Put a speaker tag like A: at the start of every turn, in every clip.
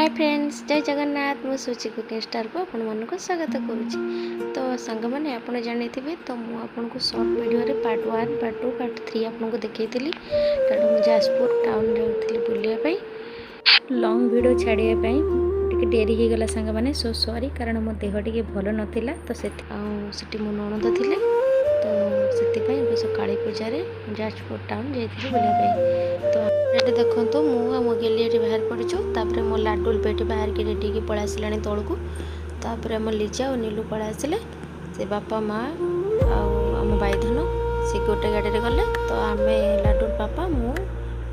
A: ହାଏ friends, ଜୟ ଜଗନ୍ନାଥ। ମୁଁ Suchi cooking ଷ୍ଟାରକୁ ଆପଣମାନଙ୍କୁ ସ୍ୱାଗତ କରୁଛି। ତ ସାଙ୍ଗମାନେ, ଆପଣ ଜାଣିଥିବେ ତ, ମୁଁ ଆପଣଙ୍କୁ ସର୍ଟ ଭିଡ଼ିଓରେ ପାର୍ଟ 1, ପାର୍ଟ 2, ପାର୍ଟ 3 ଆପଣଙ୍କୁ ଦେଖେଇଥିଲି, କାରଣ ମୁଁ ଯାଜପୁର ଟାଉନ୍ ଯାଉଥିଲି ବୁଲିବା ପାଇଁ। ଲଙ୍ଗ୍ ଭିଡ଼ିଓ ଛାଡ଼ିବା ପାଇଁ ଟିକେ ଡେରି ହେଇଗଲା ସାଙ୍ଗମାନେ, ସୋ ସରି, କାରଣ ମୋ ଦେହ ଟିକେ ଭଲ ନଥିଲା। ତ ସେଠି ଆଉ ସେଠି ମୋ ନଣନ୍ଦ ଥିଲେ, ତ ସେଥିପାଇଁ ଏବେ କାଳୀ ପୂଜାରେ ଯାଜପୁର ଟାଉନ୍ ଯାଇଥିଲି ବୁଲିବା ପାଇଁ। ତ ଏଠି ଦେଖନ୍ତୁ, ମୁଁ ଆଉ ମୋ ଗେଲି ଏଠି ବାହାରି ପଡ଼ିଛୁ। ତାପରେ ମୋ ଲାଡୁଲ ବି ଏଠି ବାହାରିକି ରେଡ଼ି ହେଇକି ପଳେଇ ଆସିଲାଣି ତଳକୁ। ତାପରେ ଆମ ଲିଜା ଆଉ ନିଲୁ ପଳେଇ ଆସିଲେ। ସେ ବାପା, ମା ଆଉ ଆମ ଭାଇଧନ ସେ ଗୋଟେ ଗାଡ଼ିରେ ଗଲେ, ତ ଆମେ ଲାଡୁଲ ବାପା, ମୁଁ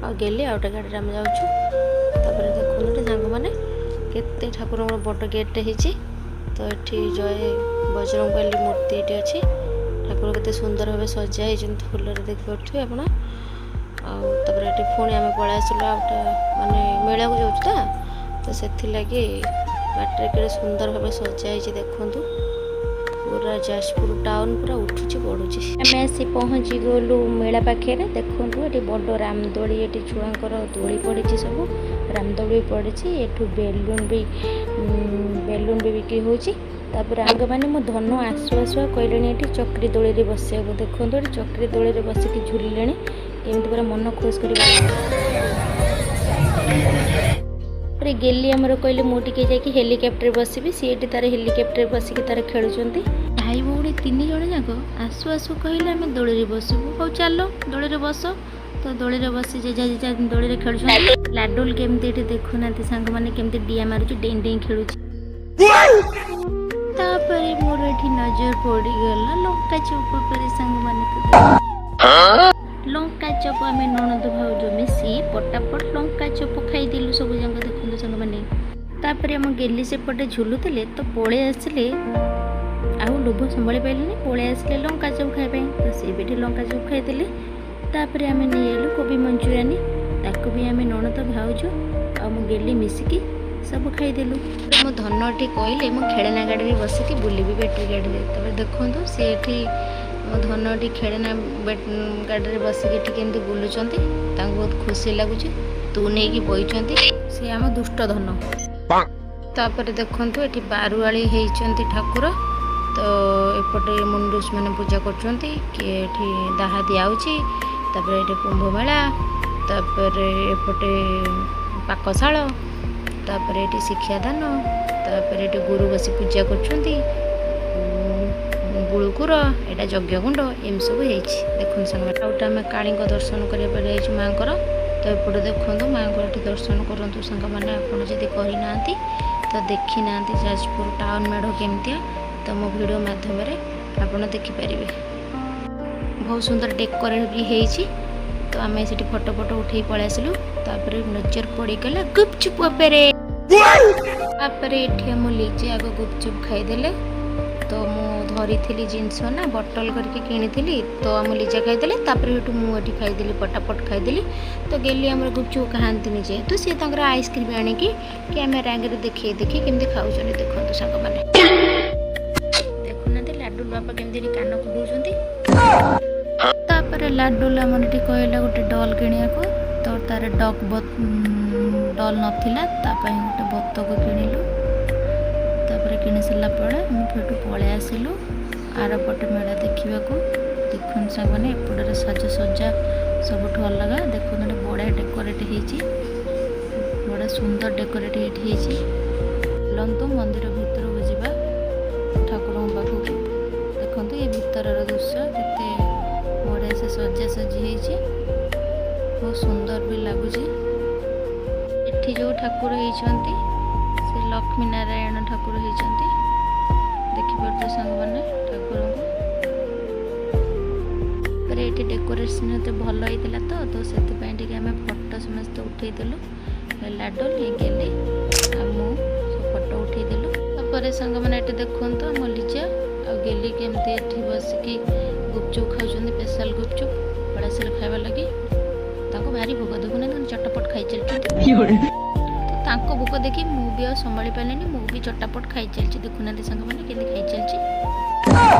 A: ଆଉ ଗେଲି ଆଉ ଗୋଟେ ଗାଡ଼ିରେ ଆମେ ଯାଉଛୁ। ତାପରେ ଦେଖନ୍ତୁ ଏଠି ସାଙ୍ଗମାନେ, କେତେ ଠାକୁରଙ୍କର ବଡ଼ ଗେଟ୍ଟେ ହେଇଛି। ତ ଏଠି ଜୟ ବଜରଙ୍ଗବାଲି ମୂର୍ତ୍ତି ଏଠି ଅଛି। ଠାକୁର କେତେ ସୁନ୍ଦର ଭାବେ ସଜା ହେଇଛନ୍ତି ଫୁଲରେ, ଦେଖିପାରୁଥିବେ ଆପଣ। ଆଉ ତାପରେ ଏଠି ପୁଣି ଆମେ ପଳେଇ ଆସିଲୁ ଆଉ ଗୋଟେ ମାନେ ମେଳାକୁ ଯାଉଛୁ ତ ସେଥିଲାଗି ବାଟରେ କେତେ ସୁନ୍ଦର ଭାବେ ସଜା ହେଇଛି ଦେଖନ୍ତୁ। ପୁରା ଯାଜପୁର ଟାଉନ୍ ପୁରା ଉଠୁଛି ପଡ଼ୁଛି। ଆମେ ଆସି ପହଞ୍ଚି ଗଲୁ ମେଳା ପାଖରେ। ଦେଖନ୍ତୁ, ଏଠି ବଡ଼ ରାମଦୋଳି, ଏଠି ଛୁଆଙ୍କର ଦୋଳି ପଡ଼ିଛି ସବୁ, ରାମଦୋଳି ବି ପଡ଼ିଛି। ଏଠୁ ବେଲୁନ୍ ବି ବିକ୍ରି ହେଉଛି। ତାପରେ ସାଙ୍ଗମାନେ, ମୋ ଧନ ଆସୁ ଆସୁ କହିଲେଣି ଏଠି ଚକ୍ରି ଦୋଳିରେ ବସିବାକୁ। ଦେଖନ୍ତୁ, ଏଠି ଚକ୍ରି ଦୋଳିରେ ବସିକି ଝୁଲିଲେଣି କେମିତି, ପୁରା ମନ ଖୁସ୍ କରି। ତାପରେ ଗେଲି ଆମର କହିଲେ, ମୁଁ ଟିକେ ଯାଇକି ହେଲିକପ୍ଟରରେ ବସିବି। ସିଏ ଏଠି ତାର ହେଲିକପ୍ଟରରେ ବସିକି ତାର ଖେଳୁଛନ୍ତି। ଭାଇ ଭଉଣୀ ତିନି ଜଣ ଯାକ ଆସୁ ଆସୁ କହିଲେ, ଆମେ ଦୋଳିରେ ବସିବୁ। ହଉ ଚାଲ, ଦୋଳିରେ ବସ। ତ ଦୋଳିରେ ବସି ଜେଜା ଜେଜା ଦୋଳିରେ ଖେଳୁଛନ୍ତି। ଲାଡୁଲ କେମିତି ଏଠି ଦେଖୁନାହାନ୍ତି ସାଙ୍ଗମାନେ, କେମିତି ଡିଆ ମାରୁଛି, ଡେଇଁ ଡେଇଁ ଖେଳୁଛି। ତାପରେ ମୋର ଏଠି ନଜର ପଡ଼ିଗଲା ଲଙ୍କା ଚପ ଉପରେ। ସାଙ୍ଗମାନେ, ଲଙ୍କା ଚପ ଆମେ ନଣନ୍ଦ ଭାଉଜ ମିଶି ପଟାପଟ ଲଙ୍କା ଚପ ଖାଇଦେଲୁ ସବୁ ଯାକ। ଦେଖନ୍ତୁ ସାଙ୍ଗମାନେ, ତାପରେ ଆମ ଗେଲି ସେପଟେ ଝୁଲୁଥିଲେ, ତ ପଳେଇ ଆସିଲେ, ଆଉ ଲୋଭ ସମ୍ଭାଳି ପାରିଲେନି, ପଳେଇ ଆସିଲେ ଲଙ୍କା ଚପ ଖାଇବା ପାଇଁ। ତ ସେ ବି ଏଠି ଲଙ୍କା ଚପ ଖାଇଦେଲେ। ତାପରେ ଆମେ ନେଇଆଇଲୁ କୋବି ମଞ୍ଚୁରିଆନି, ତାକୁ ବି ଆମେ ନଣନ୍ଦ ଭାଉଜ ଆଉ ମୁଁ ଗେଲି ମିଶିକି ସବୁ ଖାଇଦେଲୁ। ମୋ ଧନ ଏଠି କହିଲେ, ମୁଁ ଖେଳନା ଗାଡ଼ିରେ ବସିକି ବୁଲିବି, ବ୍ୟାଟେରୀ ଗାଡ଼ିରେ। ତାପରେ ଦେଖନ୍ତୁ, ସେ ଏଠି ମୋ ଧନ ଏଠି ଖେଳନା ଗାଡ଼ିରେ ବସିକି ଏଠି କେମିତି ବୁଲୁଛନ୍ତି, ତାଙ୍କୁ ବହୁତ ଖୁସି ଲାଗୁଛି। ତୁ ନେଇକି ବଇଛନ୍ତି ସେ ଆମ ଦୁଷ୍ଟ ଧନ। ତାପରେ ଦେଖନ୍ତୁ, ଏଠି ବାରୁଆଳି ହେଇଛନ୍ତି ଠାକୁର। ତ ଏପଟେ ମୁଣ୍ଡୁସ୍ ମାନେ ପୂଜା କରୁଛନ୍ତି, କିଏ ଏଠି ଦାହା ଦିଆହେଉଛି। ତାପରେ ଏଠି କୁମ୍ଭମେଳା, ତାପରେ ଏପଟେ ପାକଶାଳ, ତାପରେ ଏଠି ଶିକ୍ଷାଦାନ, ତାପରେ ଏଠି ଗୁରୁ ବସି ପୂଜା କରୁଛନ୍ତି, ଗୁଳୁକୁର, ଏଇଟା ଯଜ୍ଞକୁଣ୍ଡ, ଏମିତି ସବୁ ହେଇଛି। ଦେଖନ୍ତୁ ସାଙ୍ଗମାନେ, ଆଉ ଗୋଟେ ଆମେ କାଳୀଙ୍କ ଦର୍ଶନ କରିବା ପାଇଁ ଯାଇଛୁ ମାଆଙ୍କର। ତ ଏପଟେ ଦେଖନ୍ତୁ, ମାଆଙ୍କର ଏଠି ଦର୍ଶନ କରନ୍ତୁ ସାଙ୍ଗମାନେ। ଆପଣ ଯଦି କରିନାହାନ୍ତି, ତ ଦେଖିନାହାନ୍ତି ଯାଜପୁର ଟାଉନ୍ ମେଢ଼ କେମିତିଆ, ତ ମୋ ଭିଡ଼ିଓ ମାଧ୍ୟମରେ ଆପଣ ଦେଖିପାରିବେ। ବହୁତ ସୁନ୍ଦର ଡେକୋରେଟ୍ ବି ହେଇଛି। ତ ଆମେ ସେଠି ଫଟୋ ଫଟୋ ଉଠେଇ ପଳେଇ ଆସିଲୁ। ତାପରେ ନଜର ପଡ଼ିଗଲା ଗୁପଚୁପ ଉପରେ। ତାପରେ ଏଠି ଆମ ଲିଜେ ଆଗ ଗୁପଚୁପ ଖାଇଦେଲେ। ତ ମୁଁ ଧରିଥିଲି ଜିନିଷ ନା, ବଟଲ କରିକି କିଣିଥିଲି, ତ ଆମ ଲିଜା ଖାଇଦେଲେ। ତାପରେ ସେଠୁ ମୁଁ ଏଠି ଖାଇଦେଲି, ପଟାପଟ ଖାଇଦେଲି। ତ ଗେଲି ଆମର ଗୁପଚୁପ ଖାଆନ୍ତିନି ଯେହେତୁ, ସିଏ ତାଙ୍କର ଆଇସ୍କ୍ରିମ୍ ଆଣିକି କ୍ୟାମେରା ଆଗରେ ଦେଖେଇ ଦେଖେଇ କେମିତି ଖାଉଛନ୍ତି ଦେଖନ୍ତୁ ସାଙ୍ଗମାନେ। ଦେଖୁନାହାନ୍ତି, ଲାଡୁ ବାପା କେମିତି ଏଠି କାନ କୁଣ୍ଡଉଛନ୍ତି। ତାପରେ ଲାଡୁଲ ଆମର ଏଠି କହିଲା ଗୋଟେ ଡଲ୍ କିଣିବାକୁ। ତ ତାର ଡକ୍ ଡଲ୍ ନଥିଲା, ତା ପାଇଁ ଗୋଟେ ବତକ କିଣିଲୁ। ତାପରେ କିଣି ସାରିଲା ପରେ ଆମେ ସେଠୁ ପଳେଇ ଆସିଲୁ ଆରପଟେ ମେଳା ଦେଖିବାକୁ। ଦେଖନ୍ତୁ ସାଙ୍ଗମାନେ, ଏପଟରେ ସାଜସଜ୍ଜା ସବୁଠୁ ଅଲଗା। ଦେଖନ୍ତୁ, ଏଠି ବଢ଼ିଆ ଡେକୋରେଟ୍ ହେଇଛି, ବଢ଼ିଆ ସୁନ୍ଦର ଡେକୋରେଟ୍ ଏଇଠି ହେଇଛି। ଚାଲନ୍ତୁ, ମନ୍ଦିର ଭିତରକୁ ଯିବା ଠାକୁରଙ୍କ ପାଖକୁ। ଦେଖନ୍ତୁ, ଏ ଭିତରର ଦୃଶ୍ୟ କେତେ ବଢ଼ିଆ ସେ ସଜାସଜି ହେଇଛି, ବହୁତ ସୁନ୍ଦର ବି ଲାଗୁଛି। ଏଠି ଯେଉଁ ଠାକୁର ହେଇଛନ୍ତି, ସେ ଲକ୍ଷ୍ମୀ ନାରାୟଣ ଠାକୁର ହେଇଛନ୍ତି। ଦେଖିପାରୁଥିବେ ସାଙ୍ଗମାନେ ଠାକୁରଙ୍କୁ। ତାପରେ ଏଠି ଡେକୋରେସନ୍ ଏତେ ଭଲ ହେଇଥିଲା, ତ ସେଥିପାଇଁ ଟିକେ ଆମେ ଫଟୋ ସମସ୍ତେ ଉଠେଇଦେଲୁ। ଲାଡୁଲ, ଗେଲି ଆଉ ମୁଁ ସବୁ ଫଟୋ ଉଠେଇଦେଲୁ। ତାପରେ ସାଙ୍ଗମାନେ, ଏଠି ଦେଖନ୍ତୁ, ଆମ ଲିଜା ଆଉ ଗେଲି କେମିତି ଏଠି ବସିକି ଗୁପଚୁପ ଖାଉଛନ୍ତି। ସ୍ପେଶାଲ ଗୁପଚୁପ ପଳାସିଲେ ଖାଇବା ଲାଗି। ତାଙ୍କୁ ଭାରି ଭୋକ, ଦେଖୁନାହାନ୍ତି, ଚଟାପଟ ଖାଇ ଚାଲିଛନ୍ତି। ତ ତାଙ୍କ ଭୋକ ଦେଖି ମୁଁ ବି ଆଉ ସମ୍ଭାଳି ପାରିଲିନି, ମୁଁ ବି ଚଟାପଟ ଖାଇ ଚାଲିଛି। ଦେଖୁନାହାନ୍ତି ସାଙ୍ଗମାନେ, କେମିତି ଖାଇ ଚାଲିଛି।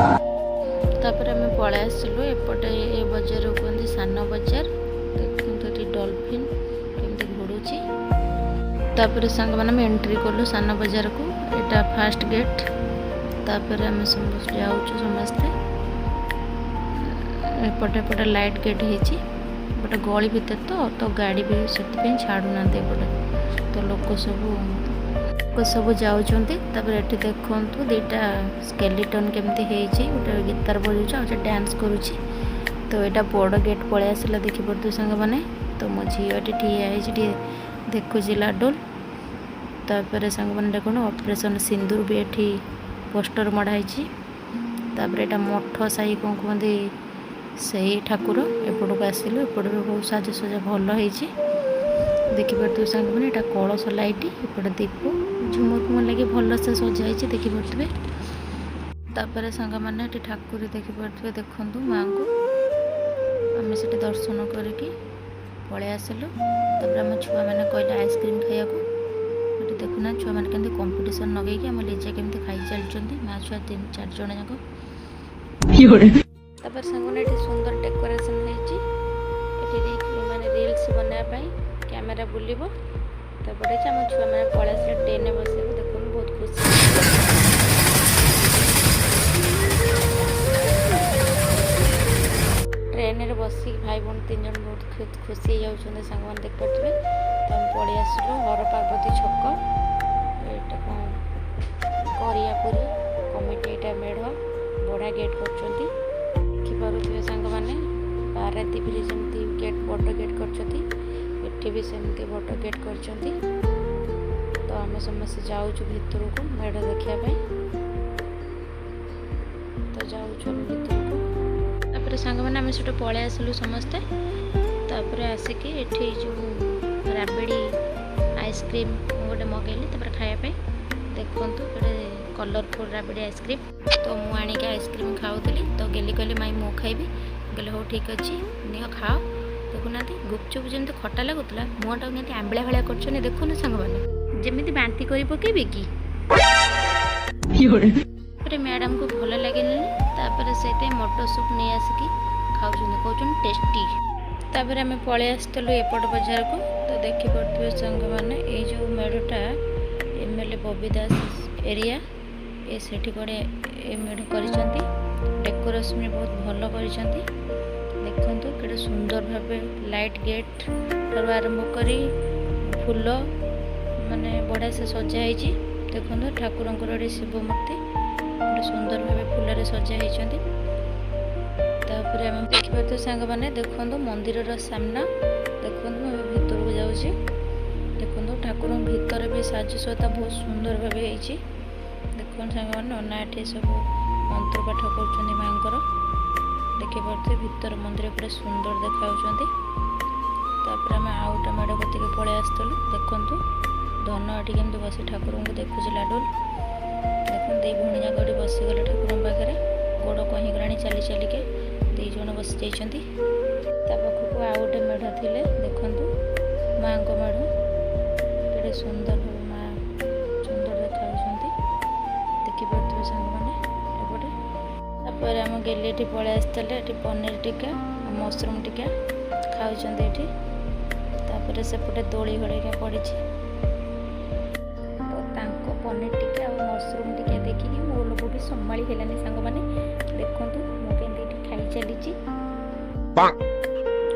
A: ତାପରେ ଆମେ ପଳେଇ ଆସିଲୁ ଏପଟେ। ଏ ବଜାର କୁହନ୍ତି ସାନ ବଜାର। ଦେଖନ୍ତୁ, ଏଠି ଡଲଫିନ୍ କେମିତି ଘୁରୁଛି। ତାପରେ ସାଙ୍ଗମାନେ, ଆମେ ଏଣ୍ଟ୍ରି କଲୁ ସାନ ବଜାରକୁ। ଏଇଟା ଫାଷ୍ଟ ଗେଟ୍। ତାପରେ ଆମେ ସମସ୍ତେ ଯାଉଛୁ ସମସ୍ତେ। ଏପଟେ ଏପଟେ ଲାଇଟ୍ ଗେଟ୍ ହେଇଛି। ଗୋଟେ ଗଳି ଭିତରେ ତ ଗାଡ଼ି ବି ସେଥିପାଇଁ ଛାଡ଼ୁନାହାନ୍ତି ଏପଟେ। ତ ଲୋକ ସବୁ ଯାଉଛନ୍ତି। ତାପରେ ଏଠି ଦେଖନ୍ତୁ, ଦୁଇଟା ସ୍କେଲିଟନ୍ କେମିତି ହେଇଛି। ଗୋଟେ ଗିତାର ବଜାଉଛି ଆଉ ଗୋଟେ ଡ୍ୟାନ୍ସ କରୁଛି। ତ ଏଇଟା ବଡ଼ ଗେଟ୍ ପଳେଇ ଆସିଲା, ଦେଖିପାରୁଥିବେ ସାଙ୍ଗମାନେ। ତ ମୋ ଝିଅ ଏଠି ଠିଆ ହେଇଛି, ଟିକେ ଦେଖୁଛି ଲାଡୁଲ। ତାପରେ ସାଙ୍ଗମାନେ ଦେଖନ୍ତୁ, ଅପରେସନ୍ ସିନ୍ଦୁର ବି ଏଠି ପୋଷ୍ଟର ମଡ଼ା ହେଇଛି। ତାପରେ ଏଇଟା ମଠ ସାହି କ'ଣ କୁହନ୍ତି, ସେଇ ଠାକୁର। ଏପଟକୁ ଆସିଲୁ, ଏପଟେ ବି ବହୁତ ସାଜସଜା ଭଲ ହେଇଛି, ଦେଖିପାରୁଥିବେ ସାଙ୍ଗମାନେ। ଏଇଟା କଳସ ଲାଇଟ୍, ଏପଟେ ଦୀପ ଝୁମର ଫୁମର ଲାଗି ଭଲସେ ସଜା ହେଇଛି, ଦେଖିପାରୁଥିବେ। ତାପରେ ସାଙ୍ଗମାନେ, ଏଠି ଠାକୁର ଦେଖିପାରୁଥିବେ। ଦେଖନ୍ତୁ ମାଆଙ୍କୁ। ଆମେ ସେଠି ଦର୍ଶନ କରିକି ପଳେଇ ଆସିଲୁ। ତାପରେ ଆମ ଛୁଆମାନେ କହିଲେ ଆଇସ୍କ୍ରିମ୍ ଖାଇବାକୁ। ଏଠି ଦେଖୁନା, ଛୁଆମାନେ କେମିତି କମ୍ପିଟିସନ୍ ଲଗେଇକି ଆମ ଲିଜା କେମିତି ଖାଇ ଚାଲିଛନ୍ତି, ମା ଛୁଆ ତିନି ଚାରି ଜଣ ଯାକ। ତାପରେ ସାଙ୍ଗମାନେ, ଏଠି ସୁନ୍ଦର ଡେକୋରେସନ୍ ହେଇଛି। ଏଠି ମାନେ ରିଲ୍ସ ବନେଇବା ପାଇଁ କ୍ୟାମେରା ବୁଲିବ। ତାପରେ ଆମ ଛୁଆମାନେ ପଳେଇ ଆସିଲେ ଟ୍ରେନରେ ବସିବାକୁ। ଦେଖନ୍ତୁ, ବହୁତ ଖୁସି। ଟ୍ରେନରେ ବସିକି ଭାଇ ଭଉଣୀ ତିନି ଜଣ ବହୁତ ଖୁସି ହେଇଯାଉଛନ୍ତି ସାଙ୍ଗମାନେ, ଦେଖିପାରୁଥିବେ। ତ ଆମେ ପଳେଇ ଆସିଲୁ ହର ପାର୍ବତୀ ଛକ। ଏଇଟା କ'ଣ କରିଆପୁରୀ କମିଟି। ଏଇଟା ମେଢ଼ ବଢ଼ିଆ ଗେଟ୍ କରୁଛନ୍ତି, ଦେଖିପାରୁଥିବେ ସାଙ୍ଗମାନେ। ପାରାଦ୍ୱୀପରେ ଯେମିତି ଗେଟ୍, ବଡ଼ ଗେଟ୍ କରିଛନ୍ତି, ଏଠି ବି ସେମିତି ବଡ଼ ଗେଟ୍ କରିଛନ୍ତି। ତ ଆମେ ସମସ୍ତେ ଯାଉଛୁ ଭିତରକୁ ମେଢ଼ ଦେଖିବା ପାଇଁ। ତ ଯାଉଛୁ ଆମେ ଭିତରକୁ। ତାପରେ ସାଙ୍ଗମାନେ, ଆମେ ସେଠୁ ପଳେଇ ଆସିଲୁ ସମସ୍ତେ। ତାପରେ ଆସିକି ଏଠି ଯେଉଁ ରାବିଡ଼ି ଆଇସ୍କ୍ରିମ୍ ମୁଁ ଗୋଟେ ମଗେଇଲି ତାପରେ ଖାଇବା ପାଇଁ। ଦେଖନ୍ତୁ, ଗୋଟେ କଲରଫୁଲ୍ ରାବିଡ଼ି ଆଇସ୍କ୍ରିମ୍। ତ ମୁଁ ଆଣିକି ଆଇସ୍କ୍ରିମ୍ ଖାଉଥିଲି, ତ ଗେଲି କହିଲେ, "ମାଇଁ, ମୁଁ ଖାଇବି।" କହିଲେ, "ହଉ, ଠିକ୍ ଅଛି, ନିଅ, ଖାଅ।" ଦେଖୁନାହାନ୍ତି, ଗୁପଚୁପ୍ ଯେମିତି ଖଟା ଲାଗୁଥିଲା, ମୁହଁଟାକୁ କେମିତି ଆମ୍ବିଳା ଭଳିଆ କରୁଛନ୍ତି ଦେଖୁନ ସାଙ୍ଗମାନେ, ଯେମିତି ବାନ୍ତି କରି ପକେଇବେ କି। ତାପରେ ମ୍ୟାଡ଼ାମକୁ ଭଲ ଲାଗିଲାନି। ତାପରେ ସେଇଥିପାଇଁ ମଟର ସୁପ୍ ନେଇ ଆସିକି ଖାଉଛନ୍ତି, କହୁଛନ୍ତି ଟେଷ୍ଟି। ତାପରେ ଆମେ ପଳେଇ ଆସିଥିଲୁ ଏପଟ ବଜାରକୁ। ତ ଦେଖିପାରୁଥିବେ ସାଙ୍ଗମାନେ, ଏଇ ଯେଉଁ ମେଢ଼ଟା ଏମଏଲଏ ବବି ଦାସ ଏରିଆ, ଏ ସେଠି କୁଆଡ଼େ ଏ ମେଢ଼ କରିଛନ୍ତି। ଡେକୋରେସନ୍ ବି ବହୁତ ଭଲ କରିଛନ୍ତି। ଦେଖନ୍ତୁ, କେତେ ସୁନ୍ଦର ଭାବେ ଲାଇଟ୍ ଗେଟ୍ ଠାରୁ ଆରମ୍ଭ କରି ଫୁଲ ମାନେ ବଢ଼ିଆ ସେ ସଜା ହେଇଛି। ଦେଖନ୍ତୁ, ଠାକୁରଙ୍କର ଏଠି ଶିବ ମୂର୍ତ୍ତି ଗୋଟେ ସୁନ୍ଦର ଭାବେ ଫୁଲରେ ସଜା ହେଇଛନ୍ତି। ତାପରେ ଆମେ ଦେଖିପାରୁଥିବୁ ସାଙ୍ଗମାନେ, ଦେଖନ୍ତୁ ମନ୍ଦିରର ସାମ୍ନା। ଦେଖନ୍ତୁ, ମୁଁ ଏବେ ଭିତରକୁ ଯାଉଛି। ଦେଖନ୍ତୁ, ଠାକୁରଙ୍କ ଭିତରେ ବି ସାଜସଜ୍ଜା ବହୁତ ସୁନ୍ଦର ଭାବେ ହେଇଛି। ଦେଖନ୍ତୁ ସାଙ୍ଗମାନେ, ନନା ଏଠି ସବୁ ମନ୍ତ୍ର ପାଠ କରୁଛନ୍ତି ମାଙ୍କର। ଦେଖିପାରୁଥିବେ, ଭିତର ମନ୍ଦିର ପୁରା ସୁନ୍ଦର ଦେଖାଯାଉଛନ୍ତି। ତାପରେ ଆମେ ଆଉ ଗୋଟେ ମେଢ଼ କତିକି ପଳେଇ ଆସିଥିଲୁ। ଦେଖନ୍ତୁ, ଧନ ଏଠି କେମିତି ବସି ଠାକୁରଙ୍କୁ ଦେଖୁଛି। ଲାଡୁଲ ଦେଖନ୍ତୁ, ଦି ଭଉଣୀ ଯାକ ଏଠି ବସିଗଲେ ଠାକୁରଙ୍କ ପାଖରେ। ଗୋଡ଼ କଣ ହେଇଗଲାଣି ଚାଲି ଚାଲିକେ, ଦି ଜଣ ବସି ଯାଇଛନ୍ତି। ତା ପାଖକୁ ଆଉ ଗୋଟେ ମେଢ଼ ଥିଲେ। ଦେଖନ୍ତୁ ମାଙ୍କ ମେଢ଼, କେଡ଼େ ସୁନ୍ଦର ଭାବେ ମା ସୁନ୍ଦର ଦେଖାଯାଉଛନ୍ତି, ଦେଖିପାରୁଥିବେ ସାଙ୍ଗମାନେ ଏପଟେ। ତାପରେ ଆମ ଗେଲି ଏଠି ପଳେଇ ଆସିଥିଲେ। ଏଠି ପନିର ଟିକା ଆଉ ମସରୁମ୍ ଟିକା ଖାଉଛନ୍ତି ଏଠି। ତାପରେ ସେପଟେ ଦୋଳି ଘରିକା ପଡ଼ିଛି। ତ ତାଙ୍କ ପନିର ଟିକା ଆଉ ମସରୁମ୍ ଟିକା ଦେଖିକି ମୋ ଲୋଭ ବି ସମ୍ଭାଳି ହେଲାନି ସାଙ୍ଗମାନେ। ଦେଖନ୍ତୁ, ମୁଁ କେମିତି ଏଠି ଖାଇ ଚାଲିଛି।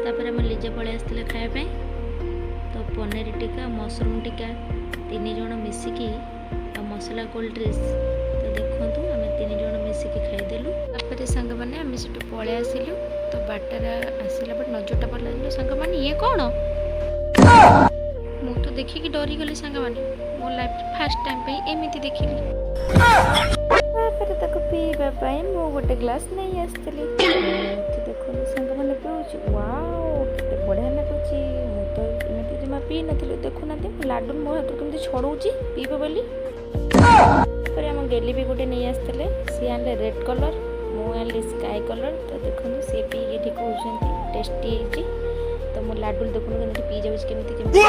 A: ତାପରେ ଆମ ଲିଜା ପଳେଇ ଆସିଥିଲେ ଖାଇବା ପାଇଁ। ତ ପନିର ଟିକା, ମସରୁମ୍ ଟିକା ତିନି ଜଣ ମିଶିକି ଆଉ ମସଲା କୋଲ୍ଡ ଡ୍ରିଙ୍କସ୍। ତ ଦେଖନ୍ତୁ, ଆମେ ତିନି ଜଣ ମିଶିକି ଖାଇଦେଲୁ। ତାପରେ ସାଙ୍ଗମାନେ, ଆମେ ସେଠୁ ପଳେଇ ଆସିଲୁ। ତ ବାଟରେ ଆସିଲା ପରେ ନଜରଟା ପଡ଼ିଲା ସାଙ୍ଗମାନେ, ଇଏ କ'ଣ? ମୁଁ ତ ଦେଖିକି ଡରିଗଲି ସାଙ୍ଗମାନେ। ମୋ ଲାଇଫରେ ଫାର୍ଷ୍ଟ ଟାଇମ୍ ପାଇଁ ଏମିତି ଦେଖିଲି। ତାପରେ ତାକୁ ପିଇବା ପାଇଁ ମୁଁ ଗୋଟେ ଗ୍ଲାସ୍ ନେଇ ଆସିଥିଲି। ଏଠି ଦେଖନ୍ତୁ ସାଙ୍ଗମାନେ, ପିଉଛି। ୱାଓ, କେତେ ବଢ଼ିଆ ଲାଗୁଛି! ମୁଁ ତ ଏମିତି ଜମା ପିଇ ନଥିଲି। ଦେଖୁନାହାନ୍ତି, ମୁଁ ଲାଡୁ ମୋ ହାତରୁ କେମିତି ଛଡ଼ଉଛି ପିଇବ ବୋଲି। ତାପରେ ଆମ ଗେଲି ବି ଗୋଟେ ନେଇ ଆସିଥିଲେ। ସିଏ ଆଣିଲେ ରେଡ୍ କଲର୍, ମୁଁ ଆଣିଲି ସ୍କାଏ କଲର୍। ତ ଦେଖନ୍ତୁ, ସିଏ ପିଇକି ଏଠି କହୁଛନ୍ତି ଟେଷ୍ଟି ହେଇଛି। ତ ମୁଁ ଲାଡୁ ଦେଖନ୍ତୁ କେମିତି ପିଇ ଯାଉଛି, କେମିତି କେମିତି।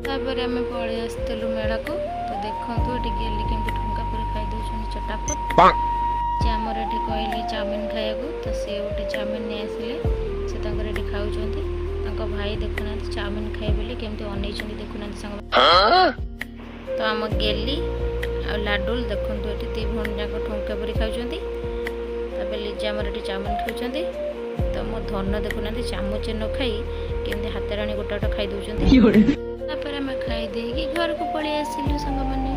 A: ତାପରେ ଆମେ ପଳେଇ ଆସିଥିଲୁ ମେଳାକୁ। ତ ଦେଖନ୍ତୁ, ଏଠି ଗେଲି କେମିତି ଠୁଙ୍କା ପୁରୀ ଖାଇ ଦେଉଛନ୍ତି ଚଟାପଟ। ଯେ ଆମର ଏଠି କହିଲେ ଚାଉମିନ ଖାଇବାକୁ, ତ ସିଏ ଗୋଟେ ଚାଉମିନ ନେଇ ଆସିଲେ। ସେ ତାଙ୍କର ଏଠି ଖାଉଛନ୍ତି। ତାଙ୍କ ଭାଇ ଦେଖୁନାହାନ୍ତି, ଚାଉମିନ ଖାଇବେ ବୋଲି କେମିତି ଅନେଇଛନ୍ତି ଦେଖୁନାହାନ୍ତି। ଦେଖୁନାହାନ୍ତି ସାଙ୍ଗ। ତ ଆମ ଗେଲି ଆଉ ଲାଡୁଲ ଦେଖନ୍ତୁ, ଏଠି ଦି ଭଉଣୀ ଯାକ ଠୁଙ୍କା ପୁରୀ ଖାଉଛନ୍ତି। ତାପରେ ଲିଜା ଆମର ଏଠି ଚାଉମିନ ଖାଉଛନ୍ତି। ତ ମୋ ଧନ ଦେଖୁନାହାନ୍ତି, ଚାମଚ ନ ଖାଇ କେମିତି ହାତରେ ଆଣି ଗୋଟେ ଗୋଟେ ଖାଇ ଦେଉଛନ୍ତି। ତାପରେ ଆମେ ଖାଇ ଦେଇକି ଘରକୁ ପଳେଇ ଆସିଲୁ ସାଙ୍ଗମାନେ।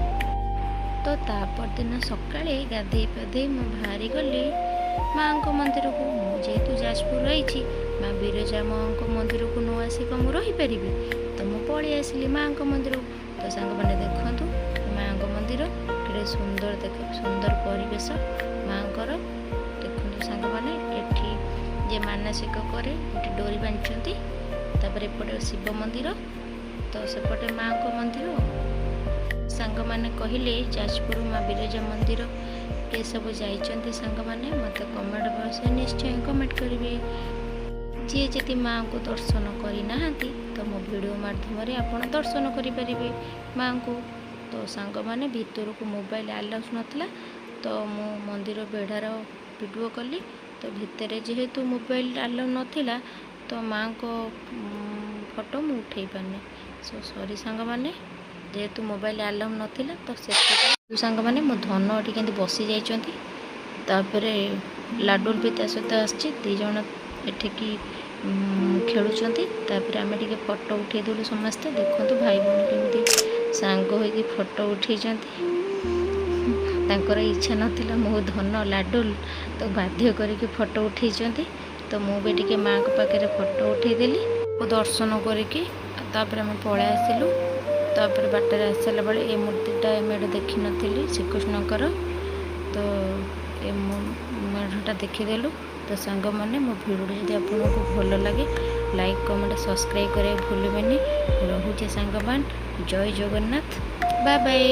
A: ତ ତାପରଦିନ ସକାଳେ ଗାଧେଇ ପାଧେଇ ମୁଁ ବାହାରି ଗଲି ମାଆଙ୍କ ମନ୍ଦିରକୁ। ମୁଁ ଯେହେତୁ ଯାଜପୁର ରହିଛି, ମା ବିରଜା ମାଆଙ୍କ ମନ୍ଦିରକୁ ନ ଆସି କ'ଣ ମୁଁ ରହିପାରିବି? ତ ମୁଁ ପଳେଇ ଆସିଲି ମାଆଙ୍କ ମନ୍ଦିରକୁ। ତ ସାଙ୍ଗମାନେ ଦେଖନ୍ତୁ, ମାଆଙ୍କ ମନ୍ଦିର କେଡ଼େ ସୁନ୍ଦର ଦେଖ, ସୁନ୍ଦର ପରିବେଶ ମାଆଙ୍କର। ଦେଖନ୍ତୁ ସାଙ୍ଗମାନେ, ଏଠି ଯିଏ ମାନସିକ କରେ ଏଠି ଡୋରି ବାନ୍ଧିଛନ୍ତି। ତାପରେ ଏପଟେ ଶିବ ମନ୍ଦିର, ତ ସେପଟେ ମାଆଙ୍କ ମନ୍ଦିର। ସାଙ୍ଗମାନେ କହିଲେ, ଯାଜପୁର ମା ବିରଜା ମନ୍ଦିର କିଏ ସବୁ ଯାଇଛନ୍ତି ସାଙ୍ଗମାନେ, ମୋତେ କମେଣ୍ଟ ବକ୍ସରେ ନିଶ୍ଚୟ କମେଣ୍ଟ କରିବେ। ଯିଏ ଯଦି ମାଆଙ୍କୁ ଦର୍ଶନ କରିନାହାନ୍ତି, ତ ମୋ ଭିଡ଼ିଓ ମାଧ୍ୟମରେ ଆପଣ ଦର୍ଶନ କରିପାରିବେ ମାଆଙ୍କୁ। ତ ସାଙ୍ଗମାନେ, ଭିତରକୁ ମୋବାଇଲ ଆଲାଉ ନଥିଲା, ତ ମୁଁ ମନ୍ଦିର ବେଢ଼ାର ଭିଡ଼ିଓ କଲି। ତ ଭିତରେ ଯେହେତୁ ମୋବାଇଲ ଆଲାଉ ନଥିଲା, ତ ମାଆଙ୍କ ଫଟୋ ମୁଁ ଉଠେଇ ପାରିନି। ସୋ ସରି ସାଙ୍ଗମାନେ, ଯେହେତୁ ମୋବାଇଲ ଆଲାଉ ନଥିଲା, ତ ସେଥିପାଇଁ। ସାଙ୍ଗମାନେ, ମୋ ଧନ ଏଠି କେମିତି ବସି ଯାଇଛନ୍ତି। ତାପରେ ଲାଡୁଲ ବି ତା ସହିତ ଆସିଛି। ଦୁଇ ଜଣ ଏଠିକି ଖେଳୁଛନ୍ତି। ତାପରେ ଆମେ ଟିକେ ଫଟୋ ଉଠେଇଦେଲୁ ସମସ୍ତେ। ଦେଖନ୍ତୁ, ଭାଇ ଭଉଣୀ କେମିତି ସାଙ୍ଗ ହୋଇକି ଫଟୋ ଉଠେଇଛନ୍ତି। ତାଙ୍କର ଇଚ୍ଛା ନଥିଲା, ମୋ ଧନ ଲାଡୁଲ ତ ବାଧ୍ୟ କରିକି ଫଟୋ ଉଠେଇଛନ୍ତି। ତ ମୁଁ ବି ଟିକେ ମାଆଙ୍କ ପାଖରେ ଫଟୋ ଉଠେଇଦେଲି। ଦର୍ଶନ କରିକି ତାପରେ ଆମେ ପଳେଇ ଆସିଲୁ। ତାପରେ ବାଟରେ ଆସିଲା ବେଳେ ଏ ମୂର୍ତ୍ତିଟା ଆମେ ଏଠି ଦେଖିନଥିଲି ଶ୍ରୀକୃଷ୍ଣଙ୍କର, ତ ଏ ମେଢ଼ଟା ଦେଖିଦେଲୁ। ତ ସାଙ୍ଗମାନେ, ମୋ ଭିଡ଼ିଓଟି ଯଦି ଆପଣଙ୍କୁ ଭଲ ଲାଗେ, ଲାଇକ୍, କମେଣ୍ଟ, ସବସ୍କ୍ରାଇବ୍ କରିବାକୁ ଭୁଲିବେନି। ରହୁଛି ସାଙ୍ଗମାନେ, ଜୟ ଜଗନ୍ନାଥ, ବାଏ ବାଏ।